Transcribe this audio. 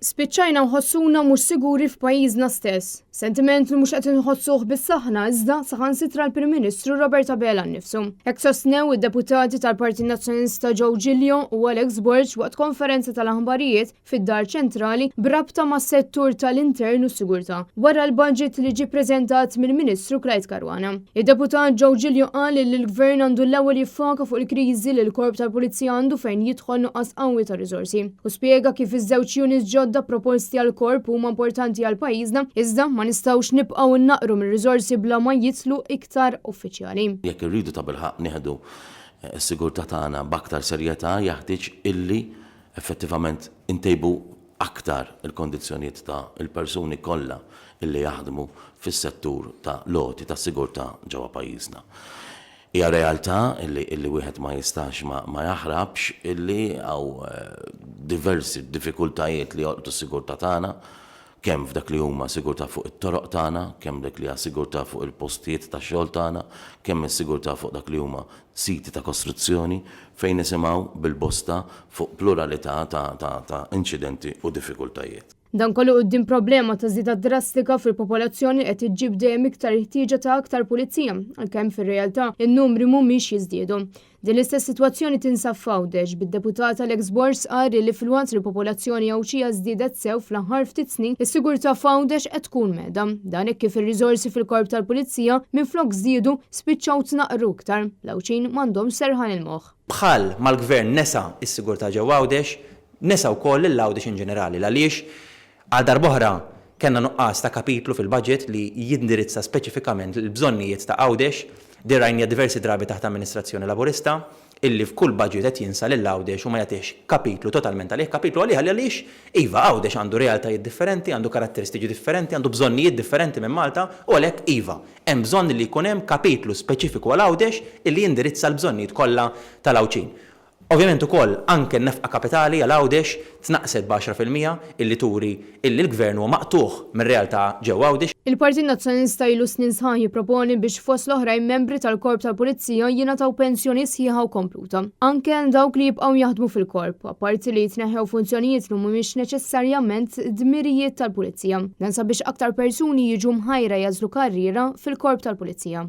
Spiċċajna nħossuna mhux siguri f'pajjiżna stess. Sentiment li mhux qed inħossuh biss aħna iżda saħansitra l-Prim Ministru Robert Abela nnifsu. Hekk sostnew id-deputati tal-Partit Nazzjonalista Joe Giglio u Alex Borg waqt konferenza tal-aħbarijiet fid-Dar Ċentrali b'rabta mas-settur tal-intern u s-sigurtà, wara l-budget li ġie ppreżentat mill-Ministru Clyde Caruana. Id-deputat Joe Giglio qal li l-Gvern għandu l-ewwel jiffoka fuq il-kriżi li l-Korp tal-Pulizija għandu fejn jidħol nuqqas qawwi ta' riżorsi. Hu spjega kif iż-żewġ units ġodda proposti għall-Korp huma importanti għal pajjiżna, iżda ma nistgħux nibqgħu nnaqqru mir-riżorsi bla ma jidħlu iktar uffiċjali. Jekk irridu tabilħaqq nieħdu s-sigurtà tagħna b'aktar serjetà jeħtieġ illi effettivament intejbu aktar il-kondizzjonijiet ta' l-persuni kollha illi jaħdmu fis-settur ta' l-għoti tas-sigurtà ġewwa pajjiżna. Hija realtà illi illi wieħed ma jistax ma ma jaħrabx illi hawn diversi diffikultajiet li jolqtu s-sigurtà tagħna, kemm f'dak li huma sigurtà fuq it-toroq tagħna, kemm dak li hija sigurtà fuq il-postijiet tax-xogħol tagħna, kemm is-sigurtà fuq dak li huma siti ta' kostruzzjoni fejn nisimgħu bil-bosta fuq pluralità ta' ta' ta' inċidenti u diffikultajiet. Dan kollu quddiem problema ta' żieda drastika fil-popolazzjoni li qed iġġib dejjem iktar il-ħtieġa ta' aktar pulizija, għalkemm fir-realtà in-numri mhumiex jiżdiedu. Din l-istess sitwazzjoni tinsab f'Għawdex, bid-Deputat Alex Borg stqarr li filwaqt li l-popolazzjoni Għawdxija żdiedet sew fl-aħħar ftit snin, is-sigurtà f'Għawdex qed tkun mhedda. Dan hekk kif ir-riżorsi fil-Korp tal-Pulizija, minflok żdiedu, spiċċaw tnaqqru iktar. L-Għawdxin m'għandhomx serħan il-moħħ. Bħal ma l-Gvern nesa s-sigurtà ġewwa Għawdex, nesa wkoll lil Għawdex in ġenerali. L-għaliex għal darb'oħra kellna nuqqas ta' kapitlu fil-budget li jindirizza speċifikament l-bżonnijiet ta' Għawdex. Din rajniha diversi drabi taħt amministrazzjoni Laburista, illi f'kull budget qed jinsa lil Għawdex u ma jagħtihx kapitlu totalment għalih, kapitlu għalih għaliex, iva, Għawdex għandu realtajiet differenti, għandu karatteristiċi differenti, għandu bżonnijiet differenti minn Malta u għalhekk, iva, hemm bżonn li jkun hemm kapitlu speċifiku għal Għawdex illi jindirizza l-bżonnijiet kollha tal-Għawdxin. Ovvjament ukoll anke n-nefqa kapitali għal Għawdex tnaqqset b'10% illi turi illi l-Gvern huwa maqtugħ mir-realtà ġewwa Għawdex. Il-Partit Nazzjonalista ilu snin sħaħ jipproponi biex fost l-oħrajn membri tal-Korp tal-Pulizija jingħataw pensjoni sħiħa u kompluta, anke għal dawk li jibqgħu jaħdmu fil-Korp, apparti li jitneħħew funzjonijiet li mhumiex neċessarjament dmirijiet tal-Pulizija. Dan sabiex aktar persuni jiġu mħajra jagħżlu karriera fil-Korp tal-Pulizija.